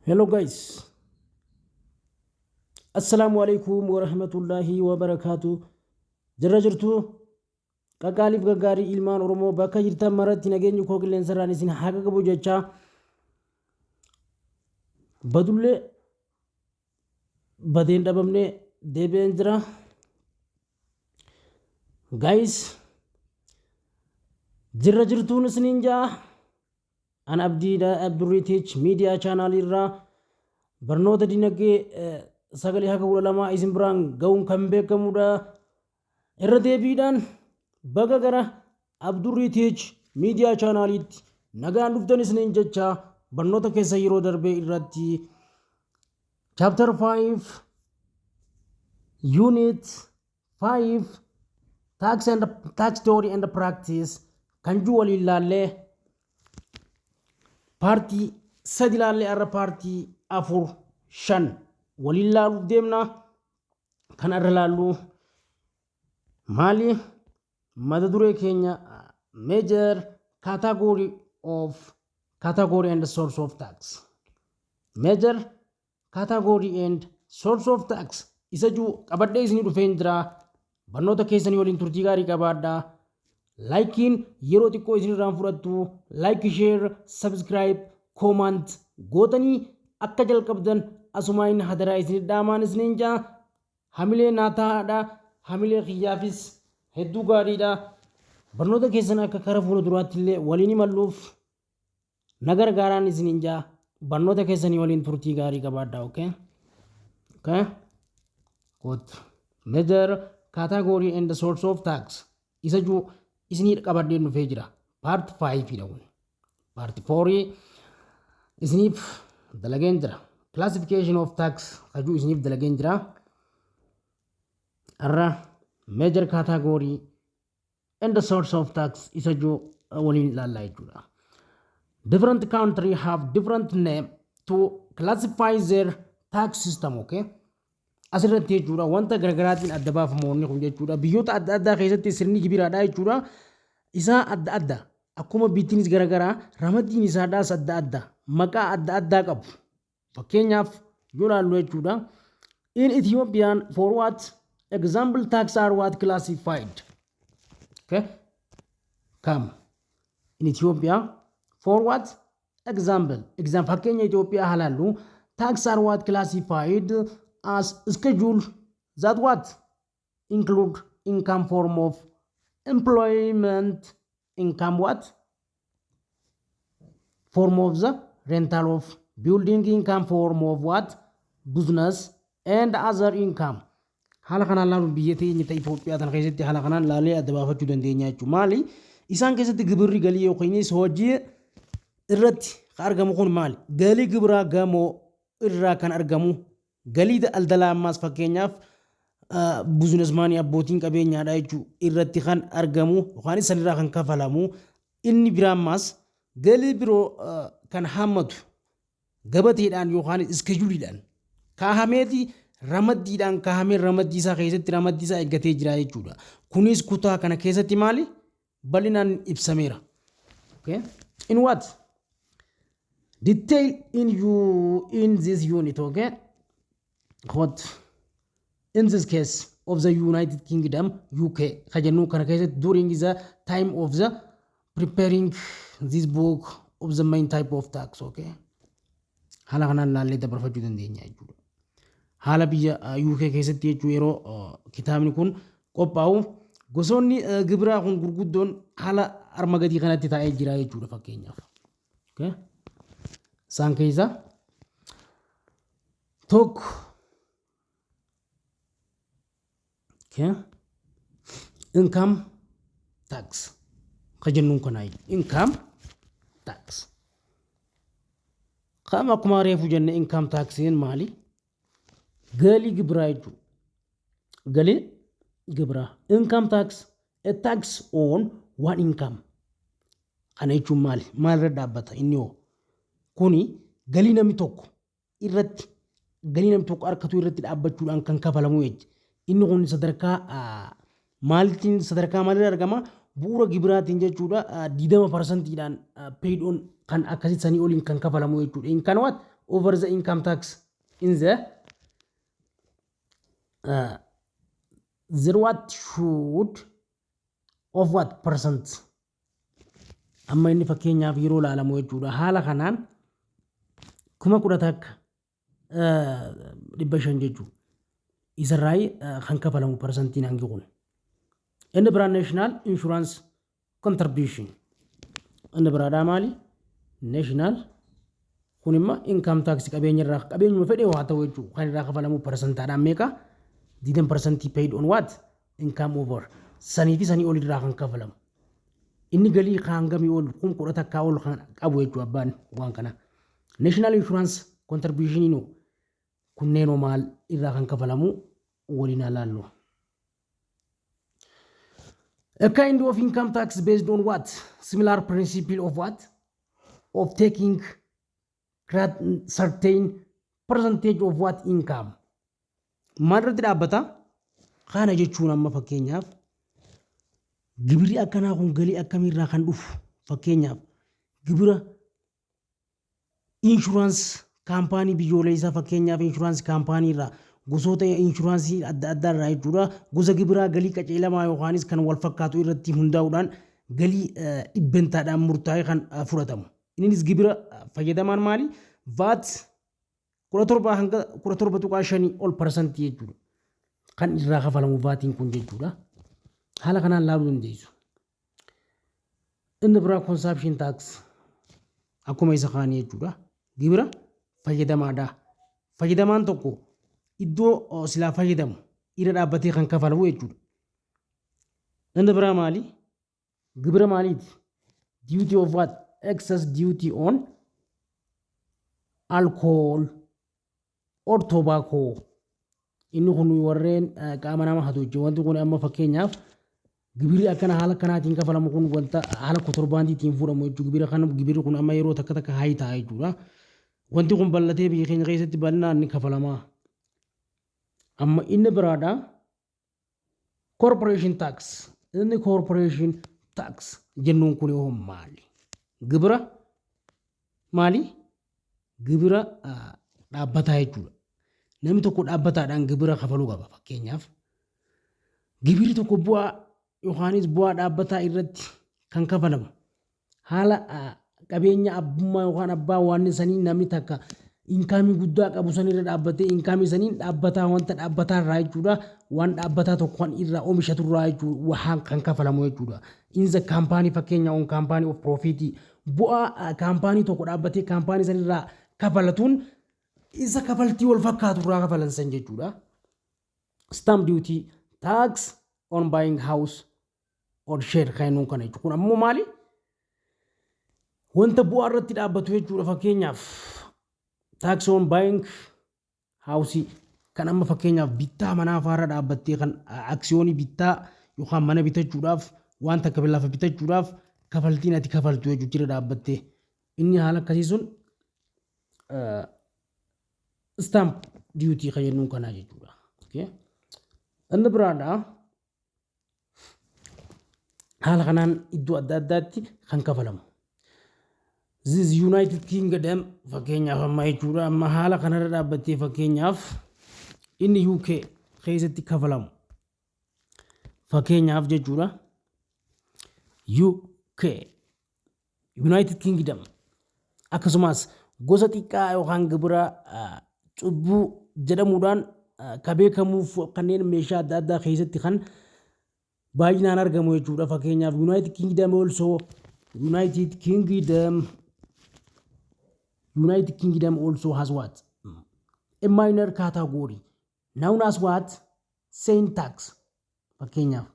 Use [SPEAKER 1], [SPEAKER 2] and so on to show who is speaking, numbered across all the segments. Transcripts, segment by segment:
[SPEAKER 1] Hello guys. Assalaamu alaikum wa rahmatullahi wa barakaatu. Jirra jirtu, qaqqaaliif gaggaarii ilmaan Oromoo, bakka jirtan maratti nageenyi koo qilleensarraan isin haqa qabu jechaa, badullee badeen dhabamne deebi'een jira. Guys, jirra jirtuun isiniin jaa. An Abdiidha, Abdurrii Teach Miidiyaa chaanaalii irraa barnoota dinagdee 9 haga 12 isin biraan ga'uun kan beekamudha. Irra deebiidhaan baga gara Abdurrii Teach Miidiyaa chaanaaliitti nagaan dhuftan isiniin jecha, barnoota keessa yeroo darbee irratti chapter 5, unit 5, tax and tax theory and practice kan jiru waliin laallee, paartii sadi laallee, har'a paartii afur shan waliin laaluuf deemna. Kan irra laallu maali? Mata duree keenya major category of category and source of tax. Major category and source of tax isa jiru qabadhee isinii dhufeen jira. Barnoota keessanii waliin turtii gaarii qabaadhaa. Likeiin yeroo xiqqoo isinirraan fudhattu, like, share, subscribe, comment gootanii akka jalqabdan asumaan hadaraa isinii dhaamaan isiniin jaa. Hamilee naa taa'aadha. Hamilee kiyyaafis hedduu gaariidha. Barnoota keessan akka kara fuula duraatti illee waliin imalluuf na gargaaraan isiniin jaa. Barnoota keessanii waliin turtii gaarii qabaadhaa. Okay. Good. Major category and the source of tax isa jiru isinii qabadheen dhufee jira. Part 5 dha kun. Part 4 isiniif dalageen jira. Classification of tax kajuu isiniif dalageen jira. Har'a major category and the source of tax isa jiru waliin ilaallaa jechuudha. Different country have different name to classify their tax system, okay? Asirratti jechuudha, wanta garaagaraatiin adda baafamoonni kun jechuudha. Biyyoota adda addaa keessatti sirni gibiraadha jechuudha. Isaa adda adda, akkuma biittiinis garaagaraa, ramaddiin isaadhaas adda adda, maqaa adda addaa qabu. Fakkeenyaaf yoo ilaallu jechuudha. In Ethiopian, for what example, tax are what classified? Okay. Come. In Ethiopia, for what example? Example, fakkeenya Itoophiyaa haa ilaallu. Tax are what classified as schedule that what include income form of employment, income what form of the rental of building, income form of what business and other income. Haala kanaan laaluun biyya teenya ta Itoophiyaa tana keessatti haala kanaan laalee adda baafachuu dandeenya jechuudha. Maali? Isaan keessatti gibirri galii yookiinis hojii irratti kan argamu kun maali? Galii gibiraa gamoo irraa kan argamu, galii daldalaa ammaas fakkeenyaaf businessmanii, abbootiin qabeenyaadha jechuudha, irratti kan argamu yookaan sanirraa kan kafalamu, inni biraa ammaas galii biroo kan hammatu gabateedhaan yookaan scheduleiidhaan kaahameeti, ramaddiidhaan kaahamee, ramaddii isaa keessatti ramaddii isaa eeggatee jira jechuudha. Kunis kutaa kana keessatti maali? Bal'inaan ibsameera. Okay. In what? Detail in you in this unit, okay? What? In this case of the United Kingdom, UK, ka jennu kana keessatti, during the time of the preparing this book of the main type of tax, okay? Haala kanaan laallee dabarfachuu dandeenya jechuudha. Haala biyya UK keessatti jechuu, yeroo kitaabni kun qophaa'u gosoonni gibiraa kun gurguddoon haala arma gadii kanatti taa'ee jira jechuudha fakkeenyaaf. Isaan keessaa tokko income tax ka jennuun kanaa, income tax. Kam akkuma reefu jenne, income taxiin maali? Galii gibiraa jechuudha. Galii gibiraa. Income tax, a tax on one income. Kana jechuun maali? Maalirra dhaabbata inni hoo? Kuni galii namni tokko irratti, galii namni tokko harkatu irratti dhaabbachuudhaan kan kafalamu jechuudha. Inni kun sadarkaa maalitiin, sadarkaa maalirra argama? Bu'uura gibiraatiin jechuudha, 20%iidhaan paid on kan akkasii sanii oliin kan kafalamu jechuudha. Income what? over the income tax in the zero what should of what percent? Amma inni fakkeenyaaf yeroo ilaalamu jechuudha, haala kanaan 11,500 jechuudha. Isarraa kan kafalamu parsantiin hangi kun. Inni biraa national insurance contribution. Inni biraadhaa maali? National kun immoo income tax qabeenya irraa, qabeenyuma fedhe haa ta'u jechuudha, kan irraa kafalamu parsantaadhaan meeqa? 20% paid on what? Income over sanii fi sanii ol irraa kan kafalamu. Inni galii hangamii ol, 11,000 ol kan qabu jechuudha abbaan waan kana. National insurance contribution kunneenoo maal irraa kan kafalamu waliin ilaallu. A kind of income tax based on what? Similar principle of what? Of taking certain percentage of what income. Maal irratti dhaabbata? Kana jechuun amma fakkeenyaaf gibirri akkanaa kun galii akkamiirraa kan dhufu? Fakkeenyaaf gibira insurance company biyyoolessaa, fakkeenyaaf insurance company irraa, gosoota inshuraansii adda addaa irraa jechuudha. Gosa gibiraa galii qaceelamaa yookaanis kan wal fakkaatu irratti hundaa'uudhaan galii dhibbentaadhaan murtaa'e kan fudhatamu. Innis gibira fayyadamaan maali? VAT 17 hanga 17.5 ol parsantii jechuudha. Kan irraa kafalamu VATiin kun jechuudha. Haala kanaan laaluu dandeessu. Inni biraa consumption tax akkuma isa kaanii jechuudha. Gibira fayyadamaadha. Fayyadamaan tokko iddoo silaa fayyadamu irra dhaabbatee kan kafalamu jechuudha. Inni biraa maali? Gibira maaliiti? Duty of what? Excess duty on alcohol or tobacco. Inni kun warreen qaama nama hatuuche. Wanti kun amma fakkeenyaaf gibirri akkana haala kanaatiin kafalamu kun wanta haala kotorbaandiitiin fuudhamu jechuudha. Gibira kana, gibirri kun amma yeroo takka takka high ta'a jechuudha. Wanti kun bal'atee biyya keenya keessatti bal'inaan ni kafalama. Amma inni biraadha corporation tax. Inni corporation tax jennuun kun yoo maali? Gibira maali? Gibira dhaabbataa jechuudha. Namni tokko dhaabbataadhaan gibira kafaluu qaba fakkeenyaaf. Gibirri tokko bu'aa yookaanis bu'aa dhaabbataa irratti kan kafalamu. Haala qabeenya abbummaa yookaan abbaa waan sanii, namni takka incomeii guddaa qabu sanirra dhaabbatee, incomeii saniin dhaabbataa, wanta dhaabbataa irraa jechuudha. Waan dhaabbataa tokko kan irraa oomishatu irraa jechuudha kan kafalamu jechuudha. In the company, fakkeenya on company of profit, bu'aa company tokko dhaabbatee company sanirraa kafalatuun isa kafaltii wal fakkaatu irraa kafalan san jechuudha. Stamp duty, tax on buying house or share kan jennuun kana jechuudha. Kun ammoo maali? Wanta bu'aa irratti dhaabbatu jechuudha. Fakkeenyaaf tax on buying house kan amma fakkeenyaaf bittaa manaa faarra dhaabbattee, kan aksiyoonii bittaa yookaan mana bitachuudhaaf, waan takka lafa bitachuudhaaf kafaltiin ati kafaltu jechuudha jira dhaabbattee. Inni haala akkasii sun stamp duty kan jennuun kanaa jechuudha. Inni biraadha haala kanaan iddoo adda addaatti kan kafalamu. This United Kingdom fakkeenyaaf amma jechuudha, amma haala kanarra dhaabbattee fakkeenyaaf inni UK keessatti kafalamu fakkeenyaaf jechuudha. UK, United Kingdom, akkasumas gosa xiqqaa yookaan gibira cubbuu jedhamuudhaan kan beekamuuf kanneen meeshaa adda addaa keessatti kan baay'inaan argamu jechuudha. Fakkeenyaaf United Kingdom also has what? A minor category known as what? Sin tax. Fakkeenyaaf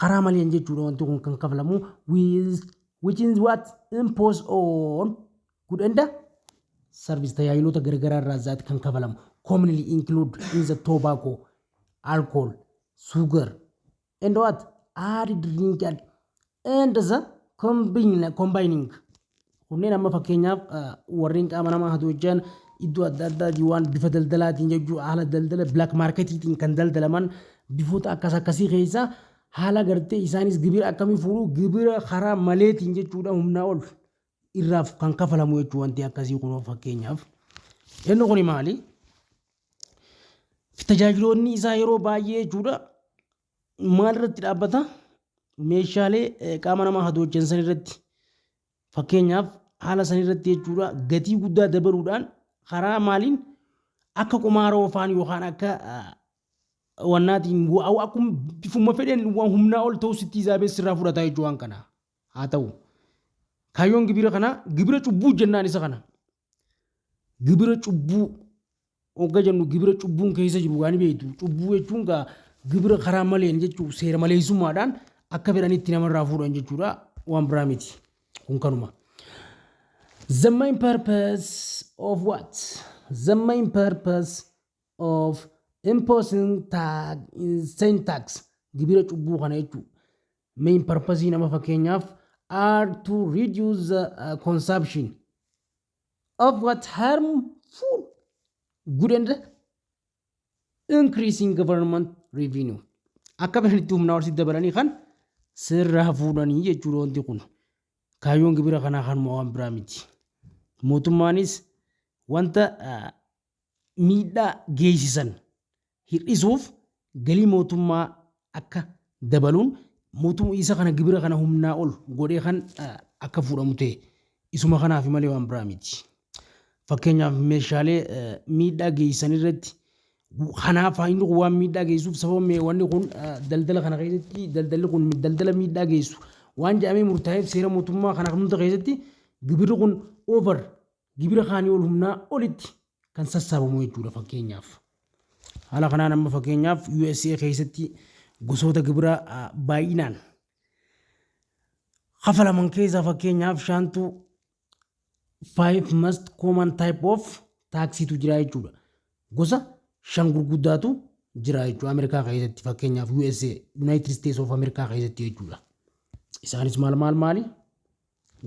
[SPEAKER 1] karaa maleen jechuudha wanti kun kan kafalamu, with which is what? Impose on good and service, tajaajiloota garagaraa irraa zaati kan kafalamu, commonly include in the tobacco, alcohol, sugar and what? Added drink and the combining. Kunneen amma fakkeenyaaf warreen qaama namaa hojjan iddoo adda addaatii waan bifa daldalaatiin jechuu, haala daldala black marketiitiin kan daldalaman, bifoota akkas akkasii keessa haala gartee isaanis gibira akkamii fuudhu? Gibira karaa maleetiin jechuudha, humnaa ol Irraaf kan kafalamu jechuu wanti akkasii kun fakkeenyaaf. Inni kun maali? Tajaajiloonni isaa yeroo baay'ee jechuudha maal irratti dhaabbata? Meeshaalee qaama namaa hadoochan san irratti, fakkeenyaaf haala san irratti jechuudha, gatii guddaa dabaluudhaan karaa maaliin akka qumaara oofaan yookaan akka wannaatiin akkuma bifuma fedhen waan humnaa ol ta'u sitti izaabee sirraa fudhataa jechuu waan kana. Haa ta'u, kaayyoon gibira kanaa gibira cubbuu jennaan isa kana. Gibira cubbuu hogga jennu, gibira cubbuun keessa jiru waan beektu, cubbuu jechuun gaa gibira karaa maleen jechuu, seera maleessummaadhaan akka fedhanitti namarraa fuudhan jechuudha, waan biraa miti kun kanuma. The main purpose of what? The main purpose of imposing tax, sin tax, gibira cubbuu kana jechuudha. Main purpose nama fakkeenyaaf are to reduce the consumption of what? Harmful good and increasing government revenue. Akka fedhanitti humnaa ol dabalanii kan sirraa fuudhanii jechuudha wanti kun. Kaayyoon gibira kanaa kanuma, waan biraa miti. Mootummaanis wanta miidhaa geessisan hir'isuuf galii mootummaa akka dabaluun mootummaa isa kana gibira kana humnaa ol godhee kan akka fuudhamu ta'e isuma kanaaf malee waan biraa miti. Fakkeenyaaf meeshaalee miidhaa geessisan irratti, kanaaf inni kun waan miidhaa geessuuf sababa wanni kun daldala kana keessatti, daldalli kun daldala miidhaa geessu waan jedhamee murtaa'eef, seera mootummaa kana hunda keessatti gibirri kun over gibira kaanii ol humnaa olitti kan sassaabamu jechuudha fakkeenyaaf. Haala kanaan amma fakkeenyaaf USA keessatti gosoota gibiraa baay'inaan kafalaman keessaa fakkeenyaaf shantu, five most common type of taxiitu jira jechuudha. Gosa shan gurguddaatu jira jechuudha Ameerikaa keessatti, fakkeenyaaf USA, United States of America keessatti jechuudha. Isaanis maal maal maali?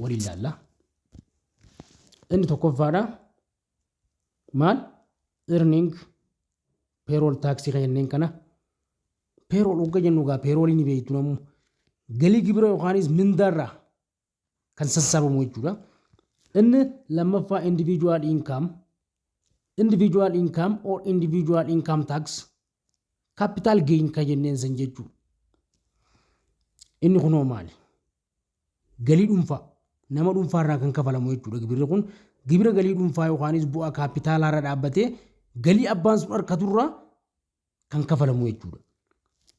[SPEAKER 1] Waliin ilaalla. Inni tokkoffaadha. Maal? Earning, payroll taxii kan jenneen kana. Payroll hogga jennu egaa payrollii ni beektu namu. Galii gibira yookaanis mindaarraa kan sassaabamu jechuudha. Inni lammaffaa individual income, individual income or individual income tax, capital gain kan jenneen san jechuudha. Inni kunoo maali? Galii dhuunfaa nama dhuunfaarraa kan kafalamu jechuudha. Gibirri kun gibira galii dhuunfaa yookaanis bu'aa kaapitaalaarra dhaabbatee galii abbaan sun argaturraa kan kafalamu jechuudha.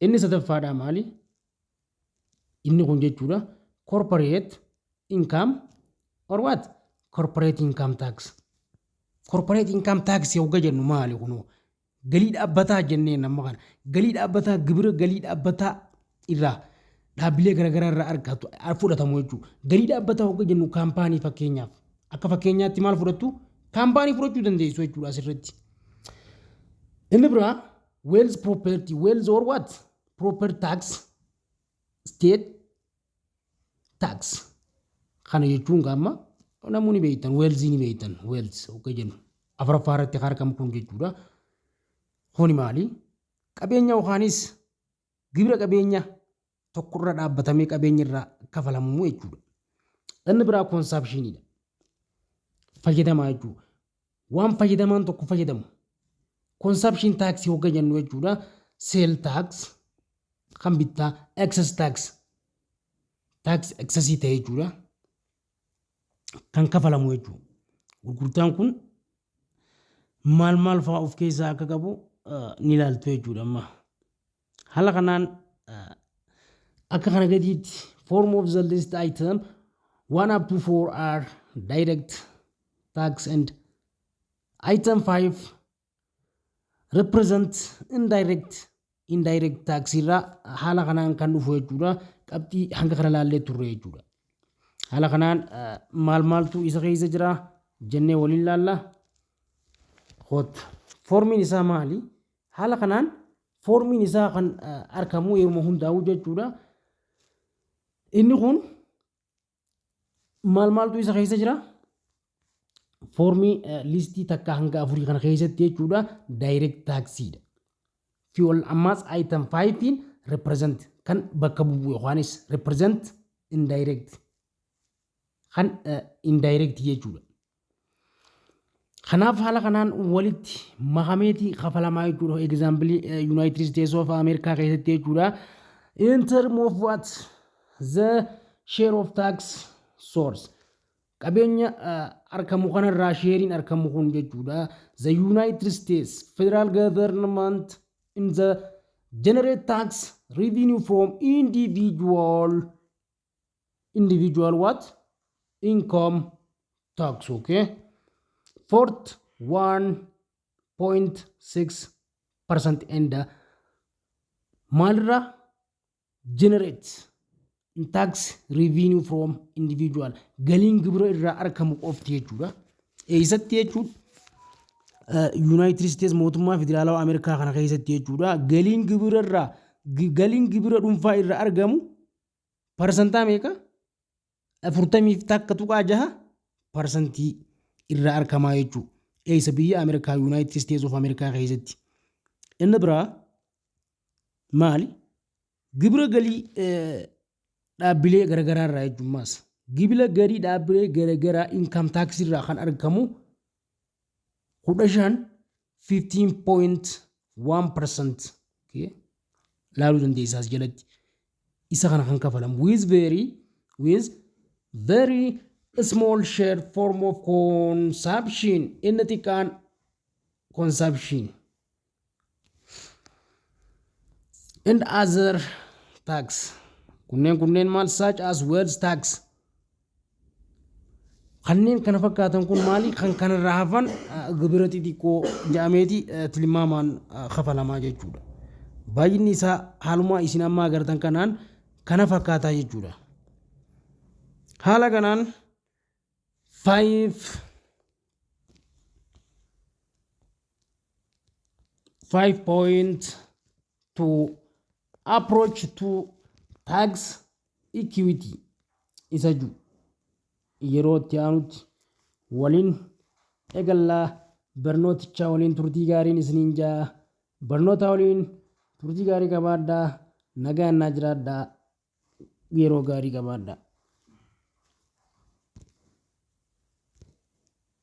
[SPEAKER 1] Inni sadaffaadhaa maali? Inni kun jechuudha corporate income or what? Corporate income tax. Corporate income tax hogga jennu maali kunoo? Galii dhaabbataa jenneen amma kana. Galii dhaabbataa, gibira galii dhaabbataa irraa dhaabbilee garaagaraa irraa argatu fudhatamu jechuudha. Galii dhaabbataa hogga jennu kaampaanii, fakkeenyaaf. Akka fakkeenyaatti maal fudhattu? Kaampaanii fudhachuu dandeessu jechuudha asirratti. Inni biraa wealth property, wealth or what? Property tax, estate tax. Kana jechuun amma namoonni beektan wealthii ni beektan, wealth hogga jennu. Afuraffaa irratti kan argamu kun jechuudha. Kuni maali? Qabeenya yookaanis gibira qabeenya tokkorra dhaabbatamee qabeenya irraa kafalamu jechuudha. Inni biraa consumptioniidha. Fayyadamaa jechuudha. Waan fayyadamaan tokko fayyadamu. Consumption taxii hogga jennu jechuudha. Sale tax kan bittaa, excise tax, tax excise ta'e jechuudha. Kan kafalamu jechuudha. Gurgurtaan kun maal maal fa'aa of keessaa akka qabu ni ilaaltu jechuudha amma. Haala kanaan akka kana gadiitti form of the list item 1 up to 4 are direct tax and item 5 represent indirect tax irraa haala kanaan kan dhufu jechuudha. Qabxii hanga kana laallee turre jechuudha. Haala kanaan maal maaltu isa keessa jira jennee waliin laalla. Kootu. Formiin isaa maali? Haala kanaan formiin isaa kan argamu yeroo hundaa'u jechuudha. Inni kun maal maaltu isa keessa jira? Foormii listii takka hanga afurii kana keessatti jechuudha, direct taxiidha. Fuel ammaas item 5 represent kan bakka bu'u yookaanis represent indirect Kan indirect jechuudha. Kanaaf haala kanaan walitti makameeti kafalamaa jechuudha. Example United States of America keessatti jechuudha. In term of what? The share of tax source. Qabeenya argamu kanarraa sheeriin argamu kun jechuudha. The United States federal government in the generate tax revenue from individual what? Income tax, okay, 41.6% and maalirraa generate tax revenue from individual, galiin gibira irraa argamu qofti jechuudha. Eessatti jechuudha? United States, mootummaa federaalawaa Ameerikaa kana keessatti jechuudha. Galiin gibira irraa, galiin gibira dhuunfaa irraa argamu parsantaa meeqa? 41.6% irraa argamaa jechuudha. Eessa? Biyya Ameerikaa, United States of America keessatti. Inni biraa maali? Gibira galii dhaabbilee garaagaraa irraa jechuun gibira galii dhaabbilee garaagaraa, income tax irraa kan argamu 15, 15.1% laaluu dandeessaas jalatti isa kana kan kafalamu with very small share form of consumption, inni xiqqaan consumption and other tax. Kunneen maal? Such as wealth tax, kanneen kana fakkaatan kun maali? Kan kanarraa hafan gibira xixiqqoo jedhameeti tilmaamaan kafalamaa jechuudha. Baay'inni isaa haalumaa isin amma agartan kanaan kana fakkaataa jechuudha. Haala kanaan 5.2, approach to tax equity isa jiru yeroo itti aanutti waliin eegallaa. Barnootichaa waliin turtii gaariin isiniin jaa. Barnoota waliin turtii gaarii qabaadhaa. Nagaan naa jiraadhaa. Yeroo gaarii qabaadhaa.